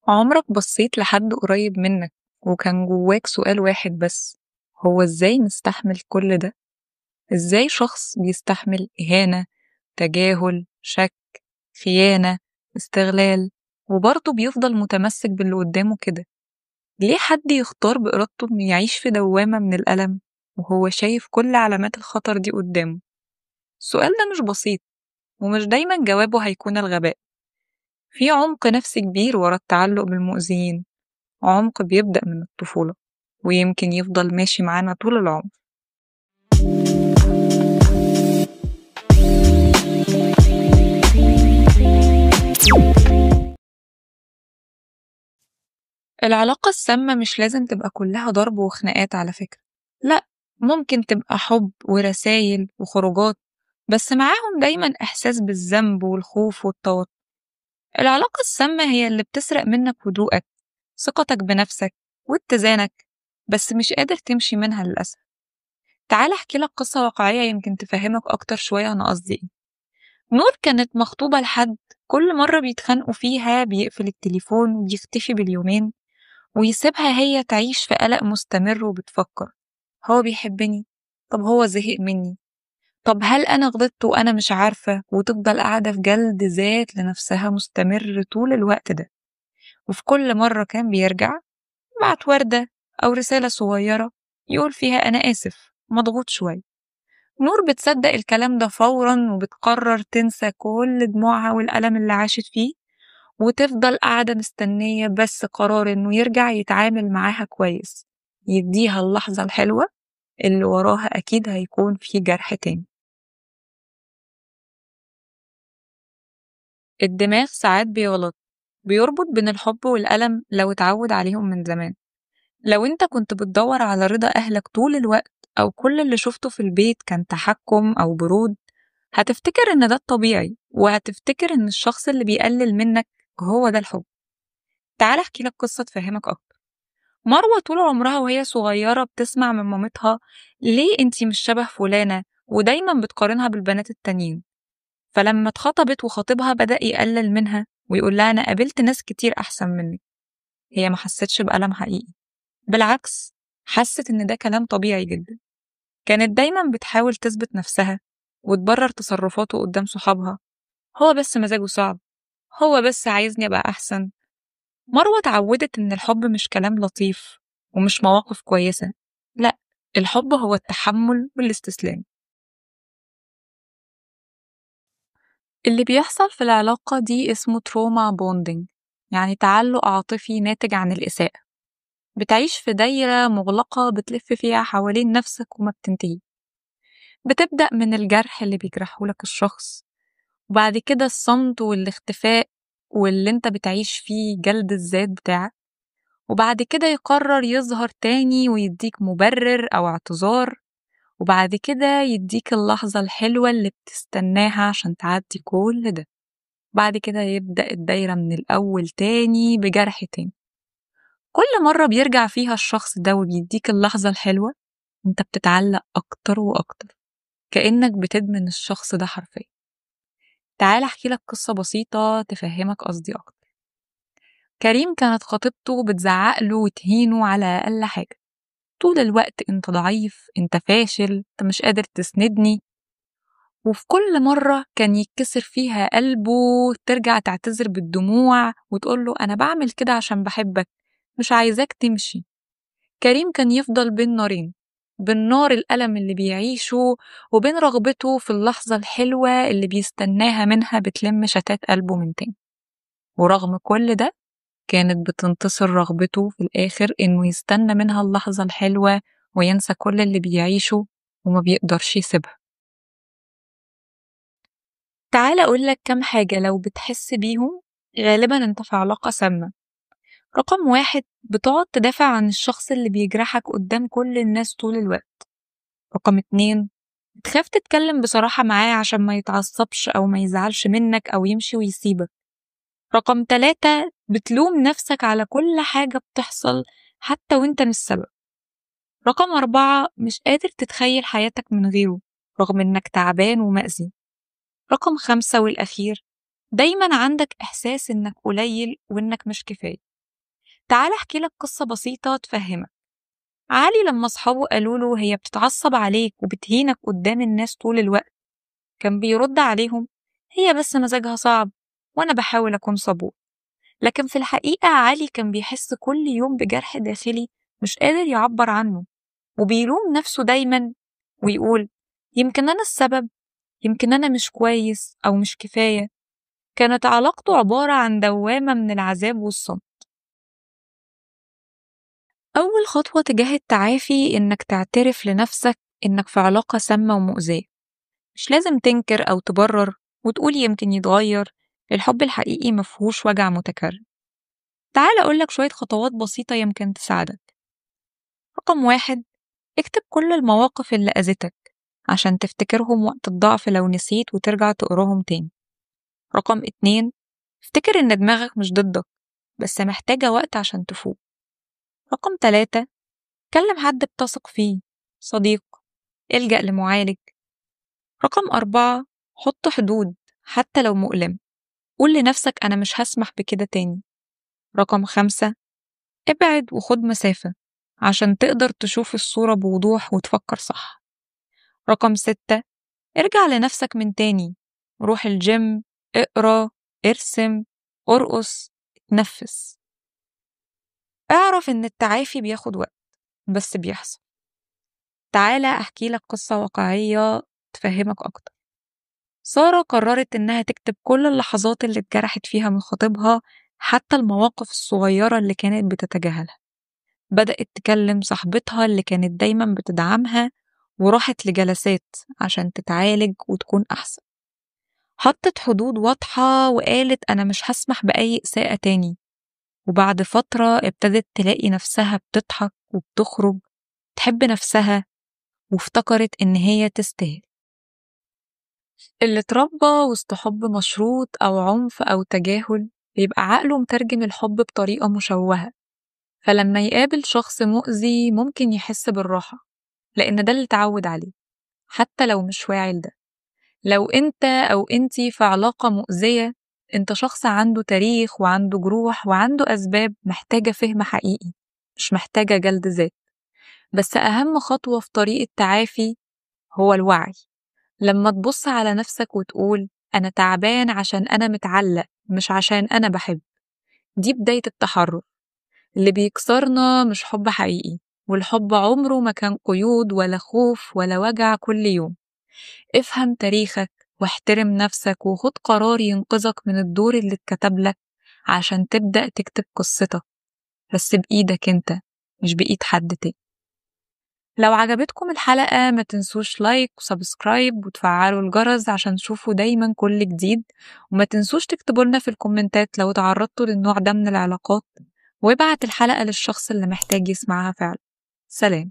عمرك بصيت لحد قريب منك وكان جواك سؤال واحد بس، هو إزاي مستحمل كل ده؟ إزاي شخص بيستحمل إهانة، تجاهل، شك، خيانة، استغلال، وبرضه بيفضل متمسك باللي قدامه كده؟ ليه حد يختار بإرادته إنه يعيش في دوامة من الألم وهو شايف كل علامات الخطر دي قدامه؟ السؤال ده مش بسيط، ومش دايما جوابه هيكون الغباء. في عمق نفسي كبير ورا التعلق بالمؤذيين، عمق بيبدأ من الطفولة ويمكن يفضل ماشي معانا طول العمر. العلاقة السامة مش لازم تبقى كلها ضرب وخناقات على فكرة، لأ، ممكن تبقى حب ورسايل وخروجات، بس معاهم دايما إحساس بالذنب والخوف والتوتر. العلاقة السامة هي اللي بتسرق منك هدوءك، ثقتك بنفسك واتزانك، بس مش قادر تمشي منها للأسف. تعال أحكي لك قصة واقعية يمكن تفهمك أكتر شوية أنا قصدي إيه. نور كانت مخطوبة لحد كل مرة بيتخانقوا فيها بيقفل التليفون وبيختفي باليومين ويسيبها هي تعيش في قلق مستمر وبتفكر، هو بيحبني؟ طب هو زهق مني؟ طب هل أنا غلطت وأنا مش عارفة؟ وتفضل قاعدة في جلد ذات لنفسها مستمر طول الوقت ده. وفي كل مرة كان بيرجع يبعت وردة أو رسالة صغيرة يقول فيها أنا آسف، مضغوط شوية. نور بتصدق الكلام ده فورا وبتقرر تنسى كل دموعها والألم اللي عاشت فيه، وتفضل قاعدة مستنية بس قرار إنه يرجع يتعامل معاها كويس، يديها اللحظة الحلوة اللي وراها أكيد هيكون في جرح تاني. الدماغ ساعات بيغلط، بيربط بين الحب والألم لو اتعود عليهم من زمان. لو انت كنت بتدور على رضا أهلك طول الوقت، أو كل اللي شفته في البيت كان تحكم أو برود، هتفتكر إن ده الطبيعي، وهتفتكر إن الشخص اللي بيقلل منك هو ده الحب. تعال أحكي لك قصة تفهمك أكتر. مروة طول عمرها وهي صغيرة بتسمع من مامتها ليه انتي مش شبه فلانة، ودايما بتقارنها بالبنات التانيين. فلما اتخطبت وخطيبها بدأ يقلل منها ويقول لها أنا قابلت ناس كتير أحسن منك، هي ما حستش بألم حقيقي، بالعكس حست إن ده كلام طبيعي جدا. كانت دايما بتحاول تثبت نفسها وتبرر تصرفاته قدام صحابها، هو بس مزاجه صعب، هو بس عايزني أبقى أحسن. مروة اتعودت إن الحب مش كلام لطيف ومش مواقف كويسة، لأ، الحب هو التحمل والاستسلام. اللي بيحصل في العلاقة دي اسمه trauma bonding، يعني تعلق عاطفي ناتج عن الإساءة. بتعيش في دايرة مغلقة بتلف فيها حوالين نفسك وما بتنتهي. بتبدأ من الجرح اللي بيجرحه لك الشخص، وبعد كده الصمت والاختفاء واللي انت بتعيش فيه جلد الذات بتاعك، وبعد كده يقرر يظهر تاني ويديك مبرر أو اعتذار، وبعد كده يديك اللحظة الحلوة اللي بتستناها عشان تعدي كل ده. بعد كده يبدأ الدايرة من الأول تاني بجرح تاني. كل مرة بيرجع فيها الشخص ده وبيديك اللحظة الحلوة، انت بتتعلق أكتر وأكتر، كأنك بتدمن الشخص ده حرفيا. تعال أحكي لك قصة بسيطة تفهمك قصدي أكتر. كريم كانت خطيبته بتزعق له وتهينه على أقل حاجة طول الوقت، انت ضعيف، انت فاشل، انت مش قادر تسندني. وفي كل مرة كان يتكسر فيها قلبه ترجع تعتذر بالدموع وتقول له أنا بعمل كده عشان بحبك، مش عايزاك تمشي. كريم كان يفضل بين نارين، بين نار الألم اللي بيعيشه وبين رغبته في اللحظة الحلوة اللي بيستناها منها بتلم شتات قلبه من تاني. ورغم كل ده كانت بتنتصر رغبته في الآخر إنه يستنى منها اللحظة الحلوة وينسى كل اللي بيعيشه وما بيقدرش يسيبها. تعال أقول لك كام حاجة لو بتحس بيهم غالبا أنت في علاقة سامة. رقم 1، بتقعد تدافع عن الشخص اللي بيجرحك قدام كل الناس طول الوقت. رقم 2، بتخاف تتكلم بصراحة معاه عشان ما يتعصبش أو ما يزعلش منك أو يمشي ويسيبك. رقم 3، بتلوم نفسك على كل حاجة بتحصل حتى وانت مش السبب. رقم 4، مش قادر تتخيل حياتك من غيره رغم انك تعبان ومأذي. رقم 5 والأخير، دايما عندك إحساس انك قليل وانك مش كفاية. تعال أحكي لك قصة بسيطة تفهمك. علي لما أصحابه قالوا له هي بتتعصب عليك وبتهينك قدام الناس طول الوقت، كان بيرد عليهم هي بس مزاجها صعب وأنا بحاول أكون صبور. لكن في الحقيقة علي كان بيحس كل يوم بجرح داخلي مش قادر يعبر عنه، وبيلوم نفسه دايما ويقول يمكن أنا السبب، يمكن أنا مش كويس أو مش كفاية. كانت علاقته عبارة عن دوامة من العذاب والصمت. أول خطوة تجاه التعافي إنك تعترف لنفسك إنك في علاقة سامة ومؤذية. مش لازم تنكر أو تبرر وتقول يمكن يتغير، الحب الحقيقي مفهوش وجع متكرر. تعال أقولك شوية خطوات بسيطة يمكن تساعدك. رقم 1، اكتب كل المواقف اللي أذتك عشان تفتكرهم وقت الضعف لو نسيت وترجع تقراهم تاني. رقم 2، افتكر إن دماغك مش ضدك بس محتاجة وقت عشان تفوق. رقم 3، كلم حد بتثق فيه، صديق، الجأ لمعالج. رقم 4، حط حدود حتى لو مؤلم، قول لنفسك أنا مش هسمح بكده تاني. رقم 5، ابعد وخد مسافة عشان تقدر تشوف الصورة بوضوح وتفكر صح. رقم 6، ارجع لنفسك من تاني، روح الجيم، اقرأ، ارسم، ارقص، اتنفس. اعرف إن التعافي بياخد وقت بس بيحصل. تعالى أحكي لك قصة واقعية تفهمك أكتر. سارة قررت إنها تكتب كل اللحظات اللي اتجرحت فيها من خطيبها، حتى المواقف الصغيرة اللي كانت بتتجاهلها. بدأت تكلم صاحبتها اللي كانت دايما بتدعمها، وراحت لجلسات عشان تتعالج وتكون أحسن. حطت حدود واضحة وقالت أنا مش هسمح بأي إساءة تاني. وبعد فترة ابتدت تلاقي نفسها بتضحك وبتخرج، تحب نفسها، وافتكرت إن هي تستاهل. اللي اتربى وسط حب مشروط أو عنف أو تجاهل بيبقى عقله مترجم الحب بطريقة مشوهة، فلما يقابل شخص مؤذي ممكن يحس بالراحة لأن ده اللي اتعود عليه حتى لو مش واعي لده. لو أنت أو أنتي في علاقة مؤذية، أنت شخص عنده تاريخ وعنده جروح وعنده أسباب محتاجة فهم حقيقي، مش محتاجة جلد ذات. بس أهم خطوة في طريق التعافي هو الوعي. لما تبص على نفسك وتقول أنا تعبان عشان أنا متعلق مش عشان أنا بحب، دي بداية التحرر. اللي بيكسرنا مش حب حقيقي، والحب عمره ما كان قيود ولا خوف ولا وجع كل يوم. افهم تاريخك واحترم نفسك وخد قرار ينقذك من الدور اللي اتكتب لك عشان تبدأ تكتب قصتك، بس بإيدك انت مش بإيد حد تاني. لو عجبتكم الحلقة ما تنسوش like و subscribe وتفعلوا الجرس عشان تشوفوا دايما كل جديد، وما تنسوش تكتبوا لنا في الكومنتات لو تعرضتوا للنوع ده من العلاقات، وابعت الحلقة للشخص اللي محتاج يسمعها فعلا. سلام.